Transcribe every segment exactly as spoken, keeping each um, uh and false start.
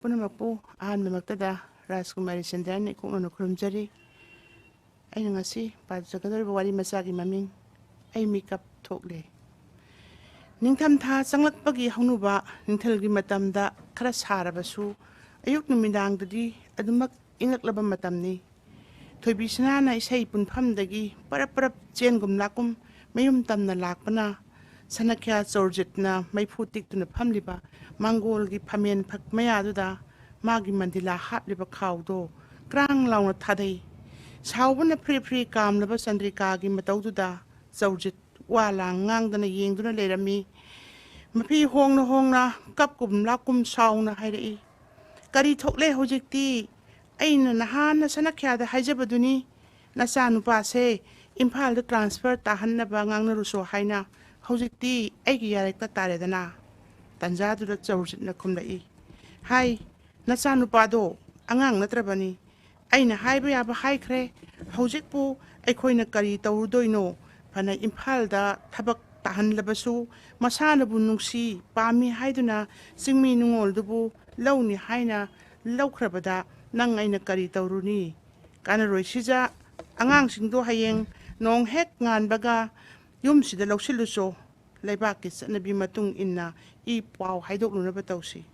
ꯄꯨꯝꯅꯃꯛꯄꯨ ꯑꯍꯥꯟꯕꯃꯛꯇꯗ ꯔꯥꯖꯀꯨꯃꯥꯔꯤ ꯆꯟꯗ꯭ꯔꯟ ꯏꯀꯣꯛꯅꯅ ꯈꯨꯔꯨꯝꯖꯔꯤ꯫ ꯑꯩꯅ ꯉꯁꯤ ꯄꯥꯖꯒꯗꯧꯔꯤꯕ ꯋꯥꯔꯤ ꯃꯆꯥꯒꯤ ꯃꯃꯤꯡ "ꯑꯩ ꯃꯤꯀꯞ ꯊꯣꯛꯂꯦ"꯫ ꯅꯤꯡꯊꯝꯊꯥ ꯆꯪꯂꯛꯄꯒꯤ ꯍꯧꯅꯨꯕ ꯅꯤꯡꯊꯜꯒꯤ ꯃꯇꯝꯗ ꯈꯔ ꯁꯥꯔꯕꯁꯨ, ꯑꯌꯨꯛ ꯅꯨꯃꯤꯗꯥꯡꯗꯗꯤ ꯑꯗꯨꯃꯛ ꯏꯪꯂꯛꯂꯕ ꯃꯇꯝꯅꯤ꯫ ꯊꯣꯏꯕꯤꯁꯅꯥꯅ ꯏꯁꯩ ꯄꯨꯟꯐꯝꯗꯒꯤ ꯄꯔꯞ ꯄꯔꯞ ꯆꯦꯟꯒꯨꯝ ꯂꯥꯛꯀꯨꯝ ꯃꯌꯨꯝ ꯇꯝꯅ ꯂꯥꯛꯄꯅ, ꯁꯅꯈ꯭ꯌꯥ ꯆꯧꯔꯖꯤꯠꯅ ꯃꯩꯐꯨ ꯇꯤꯛꯇꯨꯅ ꯐꯝꯂꯤꯕ ꯃꯥꯡꯒꯣꯜꯒꯤ ꯐꯝꯃꯦꯟ ꯐꯛ ꯃꯌꯥꯗꯨꯗ ꯃꯥꯒꯤ ꯃꯟꯗꯤꯂꯥ ꯍꯥꯞꯂꯤꯕ ꯈꯥꯎꯗꯣ ꯀ꯭ꯔꯥꯡ ꯂꯥꯎꯅ ꯊꯥꯗꯩ꯫ ꯁꯥꯎꯕꯅ ꯐ꯭ꯔꯤ ꯐ꯭ꯔꯤ ꯀꯥꯝꯂꯕ ꯆꯟꯗ꯭ꯔꯤꯀꯥꯒꯤ ꯃꯇꯧꯗꯨꯗ ꯆꯧꯔꯖꯤꯠ ꯋꯥ ꯂꯥꯡ ꯉꯥꯡꯗꯅ ꯌꯦꯡꯗꯨꯅ ꯂꯩꯔꯝꯃꯤ꯫ ꯃꯐꯤ ꯍꯣꯡꯅ ꯍꯣꯡꯅ ꯀꯞꯀꯨꯝ ꯂꯥꯛꯀꯨꯝ ꯁꯥꯎꯅ ꯍꯥꯏꯔꯛꯏ, "ꯀꯔꯤ ꯊꯣꯛꯂꯦ ꯍꯧꯖꯤꯛꯇꯤ? ꯑꯩꯅ ꯅꯍꯥꯟꯅ ꯁꯅꯈ꯭ꯌꯥꯗ ꯍꯥꯏꯖꯕꯗꯨꯅꯤ, ꯅꯆꯥꯅꯨꯄꯥꯁꯦ ꯏꯝꯐꯥꯜꯗ ꯇ꯭ꯔꯥꯟꯁꯐꯔ ꯇꯥꯍꯟꯅꯕ ꯉꯥꯡꯅꯔꯨꯁꯣ ꯍꯥꯏꯅ꯫ ꯍꯧꯖꯤꯛꯇꯤ ꯑꯩꯒꯤ ꯌꯥꯔꯦꯛꯇ ꯇꯥꯔꯦꯗꯅ"꯫ ꯇꯟꯖꯥꯗꯨꯗ ꯆꯧꯔꯖꯤꯠꯅ ꯈꯨꯝꯂꯛꯏ, "ꯍꯥꯏ, ꯅꯆꯥꯅꯨꯄꯥꯗꯣ ꯑꯉꯥꯡ ꯅꯠꯇ꯭ꯔꯕꯅꯤ꯫ ꯑꯩꯅ ꯍꯥꯏꯕ ꯌꯥꯕ ꯍꯥꯏꯈ꯭ꯔꯦ꯫ ꯍꯧꯖꯤꯛꯄꯨ ꯑꯩꯈꯣꯏꯅ ꯀꯔꯤ ꯇꯧꯔꯨꯗꯣꯏꯅꯣ? ꯐꯅ ꯏꯝꯐꯥꯜꯗ ꯊꯕꯛ ꯇꯥꯍꯜꯂꯕꯁꯨ, ꯃꯁꯥꯅꯕꯨ ꯅꯨꯡꯁꯤ ꯄꯥꯝꯃꯤ ꯍꯥꯏꯗꯨꯅ ꯆꯤꯡꯃꯤ ꯅꯨꯡꯉꯣꯜꯗꯨꯕꯨ ꯂꯧꯅꯤ ꯍꯥꯏꯅ ꯂꯧꯈ꯭ꯔꯕꯗ ꯅꯪ ꯑꯩꯅ ꯀꯔꯤ ꯇꯧꯔꯨꯅꯤ? ꯀꯥꯟꯅꯔꯣꯏ ꯁꯤꯖ꯫ ꯑꯉꯥꯡꯁꯤꯡꯗꯣ ꯍꯌꯦꯡ ꯅꯣꯡ ꯍꯦꯛ ꯉꯥꯟꯕꯒ ꯌꯨꯝꯁꯤꯗ ꯂꯧꯁꯤꯜꯂꯨꯆꯣ꯫ ꯂꯩꯕꯥꯛꯀꯤ ꯆꯠꯅꯕꯤ ꯃꯇꯨꯡ ꯏꯟꯅ ꯏ ꯄꯥꯎ ꯍꯥꯏꯗꯣꯛꯂꯨꯅꯕ ꯇꯧꯁꯤ꯫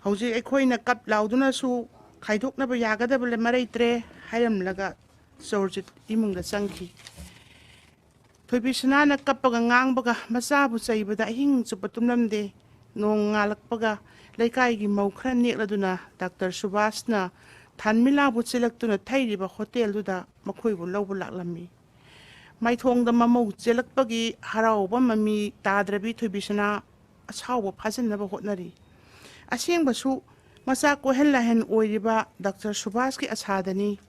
ꯍꯧꯖꯤꯛ ꯑꯩꯈꯣꯏꯅ ꯀꯞ ꯂꯥꯎꯗꯨꯅꯁꯨ ꯈꯥꯏꯗꯣꯛꯅꯕ ꯌꯥꯒꯗꯕ ꯃꯔꯩꯇ꯭ꯔꯦ" ꯍꯥꯏꯔꯝꯂꯒ ꯆꯧꯔꯖꯤꯠ ꯏꯃꯨꯡꯗ ꯆꯪꯈꯤ꯫ ꯊꯣꯏꯕꯤꯁꯅꯥꯅ ꯀꯞꯄꯒ ꯉꯥꯡꯕꯒ ꯃꯆꯥꯕꯨ ꯆꯩꯕꯗ ꯑꯍꯤꯡ ꯆꯨꯞꯄ ꯇꯨꯝꯂꯝꯗꯦ꯫ ꯅꯣꯡ ꯉꯥꯜꯂꯛꯄꯒ ꯂꯩꯀꯥꯏꯒꯤ ꯃꯧ ꯈꯔ ꯅꯦꯛꯂꯗꯨꯅ ꯗꯥꯛꯇꯔ ꯁꯨꯕꯥꯁꯅ ꯊꯥꯟꯃꯤꯂꯥꯕꯨ ꯆꯦꯜꯂꯛꯇꯨꯅ ꯊꯩꯔꯤꯕ ꯍꯣꯇꯦꯜꯗꯨꯗ ꯃꯈꯣꯏꯕꯨ ꯂꯧꯕ ꯂꯥꯛꯂꯝꯃꯤ꯫ ꯃꯥꯏꯊꯣꯡꯗ ꯃꯃꯧ ꯆꯦꯜꯂꯛꯄꯒꯤ ꯍꯔꯥꯎꯕ ꯃꯃꯤ ꯇꯥꯗ꯭ꯔꯕꯤ ꯊꯣꯏꯕꯤꯁꯅꯥ ꯑꯁꯥꯎꯕ ꯐꯥꯖꯤꯟꯅꯕ ꯍꯣꯠꯅꯔꯤ꯫ ꯑꯁꯦꯡꯕꯁꯨ ꯃꯆꯥ ꯀꯣꯏꯍꯟ ꯂꯥꯏꯍꯟ ꯑꯣꯏꯔꯤꯕ ꯗꯥꯛꯇꯔ ꯁꯨꯕꯥꯁꯀꯤ ꯑꯁꯥꯗꯅꯤ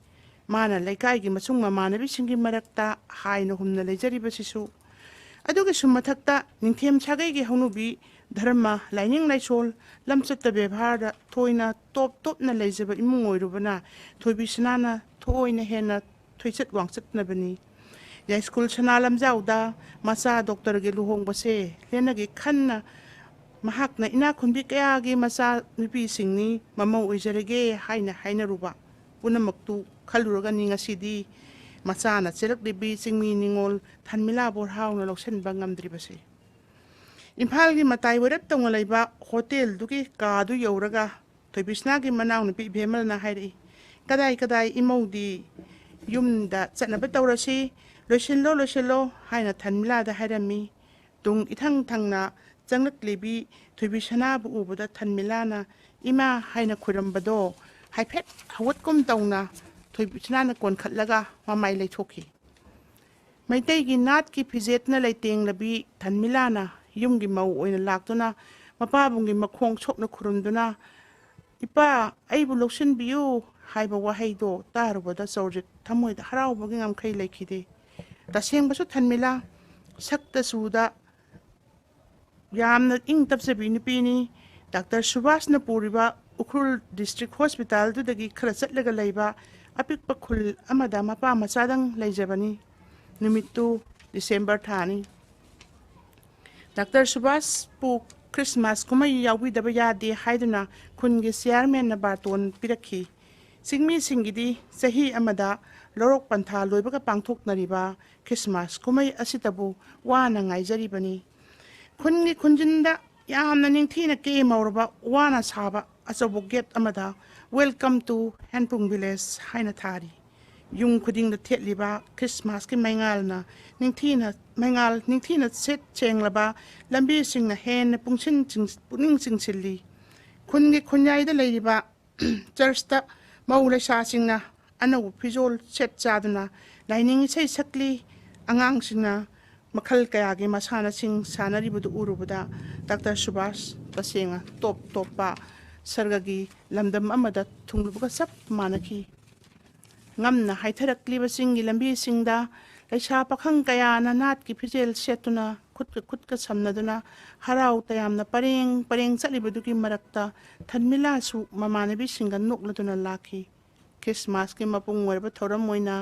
ꯃꯥꯅ ꯂꯩꯀꯥꯏꯒꯤ ꯃꯁꯨꯡ ꯃꯃꯥꯟꯅꯕꯤꯁꯤꯡꯒꯤ ꯃꯔꯛꯇ ꯍꯥꯏꯅ ꯍꯨꯝꯅ ꯂꯩꯖꯔꯤꯕꯁꯤꯁꯨ꯫ ꯑꯗꯨꯒꯤꯁꯨ ꯃꯊꯛꯇ ꯅꯤꯡꯊꯦꯝ ꯁꯥꯒꯩꯒꯤ ꯍꯧꯅꯨꯕꯤ ꯙꯔꯃ, ꯂꯥꯏꯅꯤꯡ ꯂꯥꯏꯁꯣꯜ, ꯂꯝꯆꯠꯇ ꯕꯦꯕꯥꯔꯗ ꯊꯣꯏꯅ ꯇꯣꯞ ꯇꯣꯞꯅ ꯂꯩꯖꯕ ꯏꯃꯨꯡ ꯑꯣꯏꯔꯨꯕꯅ ꯊꯣꯏꯕꯤꯁꯅꯥꯅ ꯊꯣꯏꯅ ꯍꯦꯟꯅ ꯊꯣꯏꯆꯠ ꯋꯥꯡꯆꯠꯅꯕꯅꯤ꯫ ꯌꯥꯏꯁ꯭ꯀꯨꯜ ꯁꯅꯥ ꯂꯝꯖꯥꯎꯗ ꯃꯆꯥ ꯗꯣꯛꯇꯔꯒꯤ ꯂꯨꯍꯣꯡꯕꯁꯦ ꯂꯦꯟꯅꯒꯦ ꯈꯟꯅ ꯃꯍꯥꯛꯅ ꯏꯅꯥꯛ ꯈꯨꯟꯕꯤ ꯀꯌꯥꯒꯤ ꯃꯆꯥ ꯅꯨꯄꯤꯁꯤꯡꯅꯤ, ꯃꯃꯧ ꯑꯣꯏꯖꯔꯒꯦ ꯍꯥꯏꯅ ꯍꯥꯏꯅꯔꯨꯕ ꯄꯨꯝꯅꯃꯛꯇꯨ ꯈꯜꯂꯨꯔꯒꯅꯤ ꯉꯁꯤꯗꯤ ꯃꯆꯥꯅ ꯆꯦꯜꯂꯛꯂꯤꯕꯤ ꯆꯤꯡꯃꯤ ꯅꯤꯉꯣꯜ ꯊꯟꯃꯤꯂꯥ ꯕꯣꯔꯍꯥꯎꯅ ꯂꯧꯁꯤꯟꯕ ꯉꯝꯗ꯭ꯔꯤꯕꯁꯦ꯫ ꯏꯝꯐꯥꯜꯒꯤ ꯃꯇꯥꯏ ꯑꯣꯏꯔꯞ ꯇꯧꯅ ꯂꯩꯕ ꯍꯣꯇꯦꯜꯗꯨꯒꯤ ꯀꯥꯗꯨ ꯌꯧꯔꯒ ꯊꯣꯏꯕꯤꯁꯅꯥꯒꯤ ꯃꯅꯥꯎꯅꯨꯄꯤ ꯏꯕꯦꯝꯃꯅ ꯍꯥꯏꯔꯛꯏ, "ꯀꯗꯥꯏ ꯀꯗꯥꯏ ꯏꯃꯧꯗꯤ? ꯌꯨꯝꯗ ꯆꯠꯅꯕ ꯇꯧꯔꯁꯤ, ꯂꯣꯏꯁꯤꯜꯂꯣ, ꯂꯣꯏꯁꯤꯜꯂꯣ" ꯍꯥꯏꯅ ꯊꯟꯃꯤꯂꯥꯗ ꯍꯥꯏꯔꯝꯃꯤ꯫ ꯇꯨꯡ ꯏꯊꯪ ꯊꯪꯅ ꯆꯪꯂꯛꯂꯤꯕꯤ ꯊꯣꯏꯕꯤꯁꯅꯥꯕꯨ ꯎꯕꯗ ꯊꯟꯃꯤꯂꯥꯅ "ꯏꯃꯥ" ꯍꯥꯏꯅ ꯈꯨꯔꯝꯕꯗꯣ ꯍꯥꯏꯐꯦꯠ ꯍꯧꯒꯠꯀꯨꯝ ꯇꯧꯅ ꯊꯣꯏꯕꯤꯁꯅꯥꯅ ꯀꯣꯟꯈꯠꯂꯒ ꯃꯃꯥꯏ ꯂꯩꯊꯣꯛꯈꯤ꯫ ꯃꯩꯇꯩꯒꯤ ꯅꯥꯠꯀꯤ ꯐꯤꯖꯦꯠꯅ ꯂꯩꯇꯦꯡꯂꯕꯤ ꯊꯟꯃꯤꯂꯥꯅ ꯌꯨꯝꯒꯤ ꯃꯧ ꯑꯣꯏꯅ ꯂꯥꯛꯇꯨꯅ ꯃꯄꯥꯕꯨꯡꯒꯤ ꯃꯈꯣꯡ ꯁꯣꯛꯅ ꯈꯨꯔꯨꯝꯗꯨꯅ, "ꯏꯄꯥ, ꯑꯩꯕꯨ ꯂꯧꯁꯤꯟꯕꯤꯌꯨ" ꯍꯥꯏꯕ ꯋꯥꯍꯩꯗꯣ ꯇꯥꯔꯨꯕꯗ ꯆꯧꯔꯤꯛ ꯊꯃꯣꯏꯗ ꯍꯔꯥꯎꯕꯒꯤ ꯉꯝꯈꯩ ꯂꯩꯈꯤꯗꯦ꯫ ꯇꯁꯦꯡꯕꯁꯨ ꯊꯟꯃꯤꯂꯥ ꯁꯛꯇ ꯆꯨꯗ ꯌꯥꯝꯅ ꯏꯪ ꯇꯞꯆꯕꯤ ꯅꯨꯄꯤꯅꯤ꯫ ꯗꯥꯛꯇꯔ ꯁꯨꯕꯥꯁꯅ ꯄꯨꯔꯤꯕ ꯎꯈ꯭ꯔꯨꯜ ꯗꯤꯁꯇ꯭ꯔꯤꯛ ꯍꯣꯁꯄꯤꯇꯥꯜꯗꯨꯗꯒꯤ ꯈꯔ ꯆꯠꯂꯒ ꯂꯩꯕ ꯑꯄꯤꯛꯄ ꯈꯨꯜ ꯑꯃꯗ ꯃꯄꯥ ꯃꯆꯥꯗꯪ ꯂꯩꯖꯕꯅꯤ꯫ ꯅꯨꯃꯤꯠꯇꯨ ꯗꯤꯁꯦꯝꯕꯔ ꯊꯥꯅꯤ꯫ ꯗꯥꯛꯇꯔ ꯁꯨꯕꯥꯁꯄꯨ ꯈ꯭ꯔꯤꯁꯃꯥꯁ ꯀꯨꯝꯍꯩ ꯌꯥꯎꯕꯤꯗꯕ ꯌꯥꯗꯦ ꯍꯥꯏꯗꯨꯅ ꯈꯨꯟꯒꯤ ꯆꯤꯌꯥꯔꯃꯦꯟꯅ ꯕꯥꯔꯇꯣꯟ ꯄꯤꯔꯛꯈꯤ꯫ ꯆꯤꯡꯃꯤꯁꯤꯡꯒꯤꯗꯤ ꯆꯍꯤ ꯑꯃꯗ ꯂꯧꯔꯣꯛ ꯄꯟꯊꯥ ꯂꯣꯏꯕꯒ ꯄꯥꯡꯊꯣꯛꯅꯔꯤꯕ ꯈ꯭ꯔꯤꯁꯃꯥꯁ ꯀꯨꯝꯍꯩ ꯑꯁꯤꯇꯕꯨ ꯋꯥꯅ ꯉꯥꯏꯖꯔꯤꯕꯅꯤ꯫ ꯈꯨꯟꯒꯤ ꯈꯨꯟꯖꯤꯟꯗ ꯌꯥꯝꯅ ꯅꯤꯡꯊꯤꯅ ꯀꯦ ꯃꯧꯔꯕ ꯋꯥꯅ ꯁꯥꯕ ꯑꯆꯧꯕ ꯒꯦꯠ ꯑꯃꯗ "Welcome to Henpung Village" ꯍꯥꯏꯅ ꯊꯥꯔꯤ꯫ ꯌꯨꯝ ꯈꯨꯗꯤꯡꯗ ꯊꯦꯠꯂꯤꯕ ꯈ꯭ꯔꯤꯁꯃꯥꯁꯀꯤ ꯃꯩꯉꯥꯜꯅ ꯅꯤꯡꯊꯤꯅ, ꯃꯩꯉꯥꯜ ꯅꯤꯡꯊꯤꯅ ꯁꯦꯠ ꯁꯦꯡꯂꯕ ꯂꯝꯕꯤꯁꯤꯡꯅ ꯍꯦꯟꯅ ꯄꯨꯡꯁꯤꯟ ꯆꯤꯡ-, ꯄꯨꯛꯅꯤꯡ ꯆꯤꯡꯁꯤꯜꯂꯤ꯫ ꯈꯨꯟꯒꯤ ꯈꯨꯟꯌꯥꯏꯗ ꯂꯩꯔꯤꯕ ꯆꯔꯆꯇ ꯃꯧ ꯂꯩꯁꯥꯁꯤꯡꯅ ꯑꯅꯧꯕ ꯐꯤꯖꯣꯜ ꯁꯦꯠ ꯆꯥꯗꯨꯅ ꯂꯥꯏꯅꯤꯡ ꯏꯁꯩ ꯁꯛꯂꯤ꯫ ꯑꯉꯥꯡꯁꯤꯡꯅ ꯃꯈꯜ ꯀꯌꯥꯒꯤ ꯃꯁꯥꯟꯅꯁꯤꯡ ꯁꯥꯟꯅꯔꯤꯕꯗꯨ ꯎꯔꯨꯕꯗ ꯗꯥꯛꯇꯔ ꯁꯨꯕꯥꯁ ꯇꯁꯦꯡꯅ ꯇꯣꯞ ꯇꯣꯞꯄ ꯁꯔꯒꯒꯤ ꯂꯝꯗꯝ ꯑꯃꯗ ꯊꯨꯡꯂꯨꯕꯒ ꯆꯞ ꯃꯥꯟꯅꯈꯤ꯫ ꯉꯝꯅ ꯍꯥꯏꯊꯔꯛꯂꯤꯕ ꯆꯤꯡꯒꯤ ꯂꯝꯕꯤꯁꯤꯡꯗ ꯂꯩꯁꯥ ꯄꯥꯈꯪ ꯀꯌꯥꯅ ꯅꯥꯠꯀꯤ ꯐꯤꯖꯦꯜ ꯁꯦꯠꯇꯨꯅ, ꯈꯨꯠꯀ ꯈꯨꯠꯀ ꯁꯝꯅꯗꯨꯅ, ꯍꯔꯥꯎ ꯇꯌꯥꯝꯅ ꯄꯔꯦꯡ ꯄꯔꯦꯡ ꯆꯠꯂꯤꯕꯗꯨꯒꯤ ꯃꯔꯛꯇ ꯊꯟꯃꯤꯂꯥꯁꯨ ꯃꯃꯥꯟꯅꯕꯤꯁꯤꯡꯒ ꯅꯣꯛꯂꯗꯨꯅ ꯂꯥꯛꯈꯤ꯫ ꯈ꯭ꯔꯤꯁꯃꯥꯁꯀꯤ ꯃꯄꯨꯡ ꯑꯣꯏꯔꯕ ꯊꯧꯔꯝ ꯑꯣꯏꯅ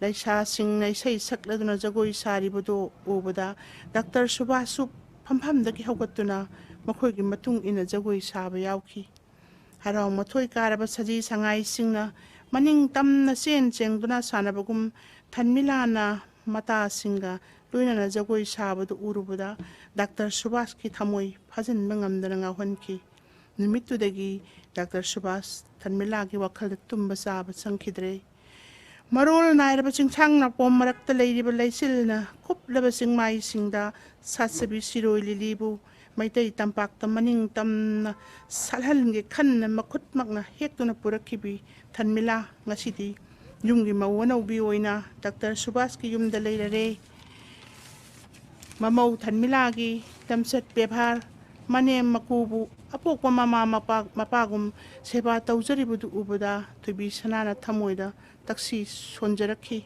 ꯂꯩꯁꯥꯁꯤꯡꯅ ꯏꯁꯩ ꯁꯛꯂꯗꯨꯅ ꯖꯒꯣꯏ ꯁꯥꯔꯤꯕꯗꯨ ꯎꯕꯗ ꯗꯥꯛꯇꯔ ꯁꯨꯕꯥꯁꯁꯨ ꯐꯝꯐꯝꯗꯒꯤ ꯍꯧꯒꯠꯇꯨꯅ ꯃꯈꯣꯏꯒꯤ ꯃꯇꯨꯡ ꯏꯟꯅ ꯖꯒꯣꯏ ꯁꯥꯕ ꯌꯥꯎꯈꯤ꯫ ꯍꯔꯥꯎ ꯃꯊꯣꯏ ꯀꯥꯔꯕ ꯁꯖꯤ ꯁꯉꯥꯏꯁꯤꯡꯅ ꯃꯅꯤꯡ ꯇꯝꯅ ꯆꯦꯟ ꯆꯦꯡꯗꯨꯅ ꯁꯥꯟꯅꯕꯒꯨꯝ, ꯊꯟꯃꯤꯂꯥꯅ ꯃꯇꯥꯁꯤꯡꯒ ꯂꯣꯏꯅꯅ ꯖꯒꯣꯏ ꯁꯥꯕꯗꯨ ꯎꯔꯨꯕꯗ ꯗꯥꯛꯇꯔ ꯁꯨꯕꯥꯁꯀꯤ ꯊꯃꯣꯏ ꯐꯥꯖꯤꯟꯕ ꯉꯝꯗꯅ ꯉꯥꯎꯍꯟꯈꯤ꯫ ꯅꯨꯃꯤꯠꯇꯨꯗꯒꯤ ꯗꯥꯛꯇꯔ ꯁꯨꯕꯥꯁ ꯊꯟꯃꯤꯂꯥꯒꯤ ꯋꯥꯈꯜꯗ ꯇꯨꯝꯕ ꯆꯥꯕ ꯆꯪꯈꯤꯗ꯭ꯔꯦ꯫ ꯃꯔꯣꯜ ꯅꯥꯏꯔꯕ ꯆꯤꯡꯁꯥꯡ ꯅꯥꯄꯣꯝ ꯃꯔꯛꯇ ꯂꯩꯔꯤꯕ ꯂꯩꯆꯤꯜꯅ ꯀꯨꯞꯂꯕ ꯆꯤꯡꯃꯥꯏꯁꯤꯡꯗ ꯁꯥꯠꯆꯕꯤ ꯁꯤꯔꯣꯏ ꯂꯤꯂꯤꯕꯨ ꯃꯩꯇꯩ ꯇꯝꯄꯥꯛꯇ ꯃꯅꯤꯡ ꯇꯝꯅ ꯁꯥꯠꯍꯟꯒꯦ ꯈꯟꯅ ꯃꯈꯨꯠꯃꯛꯅ ꯍꯦꯛꯇꯨꯅ ꯄꯨꯔꯛꯈꯤꯕꯤ ꯊꯟꯃꯤꯂꯥ ꯉꯁꯤꯗꯤ ꯌꯨꯝꯒꯤ ꯃꯧ ꯑꯅꯧꯕꯤ ꯑꯣꯏꯅ ꯗꯥꯛꯇꯔ ꯁꯨꯕꯥꯁꯀꯤ ꯌꯨꯝꯗ ꯂꯩꯔꯔꯦ꯫ ꯃꯃꯧ ꯊꯟꯃꯤꯂꯥꯒꯤ ꯂꯝꯆꯠ ꯕꯦꯕꯥꯔ, ꯃꯅꯦꯝ ꯃꯀꯨꯕꯨ ꯑꯄꯣꯛꯄ ꯃꯃꯥ ꯃꯄꯥ, ꯃꯄꯥꯒꯨꯝ ꯁꯦꯕꯥ ꯇꯧꯖꯔꯤꯕꯗꯨ ꯎꯕꯗ ꯊꯣꯏꯕꯤ ꯁꯅꯥꯅ ꯊꯃꯣꯏꯗ ꯇꯛꯁꯤ ꯁꯣꯟꯖꯔꯛꯈꯤ꯫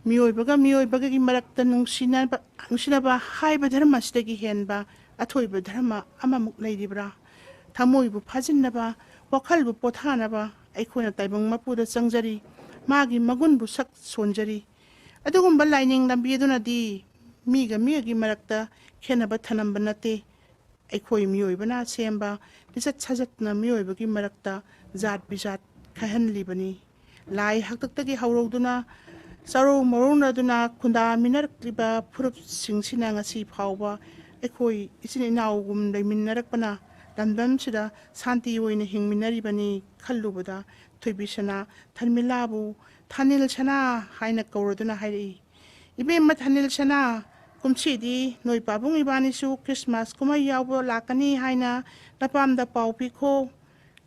ꯃꯤꯑꯣꯏꯕꯒ ꯃꯤꯑꯣꯏꯕꯒꯒꯤ ꯃꯔꯛꯇ ꯅꯨꯡꯁꯤꯅꯕ, ꯅꯨꯡꯁꯤꯅꯕ ꯍꯥꯏꯕ ꯙꯔꯃ ꯑꯁꯤꯗꯒꯤ ꯍꯦꯟꯕ ꯑꯊꯣꯏꯕ ꯙꯔꯃ ꯑꯃꯃꯨꯛ ꯂꯩꯔꯤꯕ꯭ꯔꯥ? ꯊꯃꯣꯏꯕꯨ ꯐꯥꯖꯤꯟꯅꯕ, ꯋꯥꯈꯜꯕꯨ ꯄꯣꯊꯥꯅꯕ ꯑꯩꯈꯣꯏꯅ ꯇꯥꯏꯕꯪ ꯃꯄꯨꯗ ꯆꯪꯖꯔꯤ, ꯃꯥꯒꯤ ꯃꯒꯨꯟꯕꯨ ꯁꯛ ꯁꯣꯟꯖꯔꯤ꯫ ꯑꯗꯨꯒꯨꯝꯕ ꯂꯥꯏꯅꯤꯡ ꯂꯝꯕꯤ ꯑꯗꯨꯅꯗꯤ ꯃꯤꯒ ꯃꯤꯒꯒꯤ ꯃꯔꯛꯇ ꯈꯦꯠꯅꯕ ꯊꯅꯝꯕ ꯅꯠꯇꯦ꯫ ꯑꯩꯈꯣꯏ ꯃꯤꯑꯣꯏꯕꯅ ꯁꯦꯝꯕ ꯂꯤꯆꯠ ꯁꯥꯖꯠꯅ ꯃꯤꯑꯣꯏꯕꯒꯤ ꯃꯔꯛꯇ ꯖꯥꯠ ꯕꯤꯖꯥꯠ ꯈꯥꯏꯍꯜꯂꯤꯕꯅꯤ꯫ ꯂꯥꯏ ꯍꯥꯛꯇꯛꯇꯒꯤ ꯍꯧꯔꯧꯗꯨꯅ ꯆꯔꯧ ꯃꯔꯧꯅꯗꯨꯅ ꯈꯨꯟꯗꯥꯃꯤꯟꯅꯔꯛꯂꯤꯕ ꯐꯨꯔꯨꯞꯁꯤꯡꯁꯤꯅ ꯉꯁꯤ ꯐꯥꯎꯕ ꯑꯩꯈꯣꯏ ꯏꯆꯤꯟ ꯏꯅꯥꯎꯒꯨꯝ ꯂꯩꯃꯤꯟꯅꯔꯛꯄꯅ ꯂꯝꯗꯝꯁꯤꯗ ꯁꯥꯟꯇꯤ ꯑꯣꯏꯅ ꯍꯤꯡꯃꯤꯟꯅꯔꯤꯕꯅꯤ ꯈꯜꯂꯨꯕꯗ ꯊꯣꯏꯕꯤ ꯁꯅꯥ ꯊꯟꯃꯤꯂꯥꯕꯨ ꯊꯥꯅꯤꯜ ꯁꯅꯥ ꯍꯥꯏꯅ ꯀꯧꯔꯗꯨꯅ ꯍꯥꯏꯔꯛꯏ꯫ "ꯏꯕꯦꯝꯃ ꯊꯥꯅꯤꯜ ꯁꯅꯥ, ꯀꯨꯝꯁꯤꯗꯤ ꯅꯣꯏ ꯄꯥꯕꯨꯡ ꯏꯕꯥꯅꯤꯁꯨ ꯈ꯭ꯔꯤꯁꯃꯥꯁ ꯀꯨꯝꯍꯩ ꯌꯥꯎꯕ ꯂꯥꯛꯀꯅꯤ ꯍꯥꯏꯅ ꯅꯄꯥꯝꯗ ꯄꯥꯎ ꯄꯤꯈꯣ꯫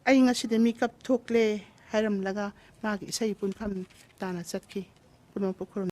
ꯑꯩ ꯉꯁꯤꯗꯤ ꯃꯤꯀꯞ ꯊꯣꯛꯂꯦ" ꯍꯥꯏꯔꯝꯂꯒ ꯃꯥꯒꯤ ꯏꯁꯩ ꯄꯨꯟꯐꯝ ꯇꯥꯅ ꯆꯠꯈꯤ꯫ ꯄꯨꯝꯅꯃꯛꯄꯨ ꯈꯨꯔꯨꯝ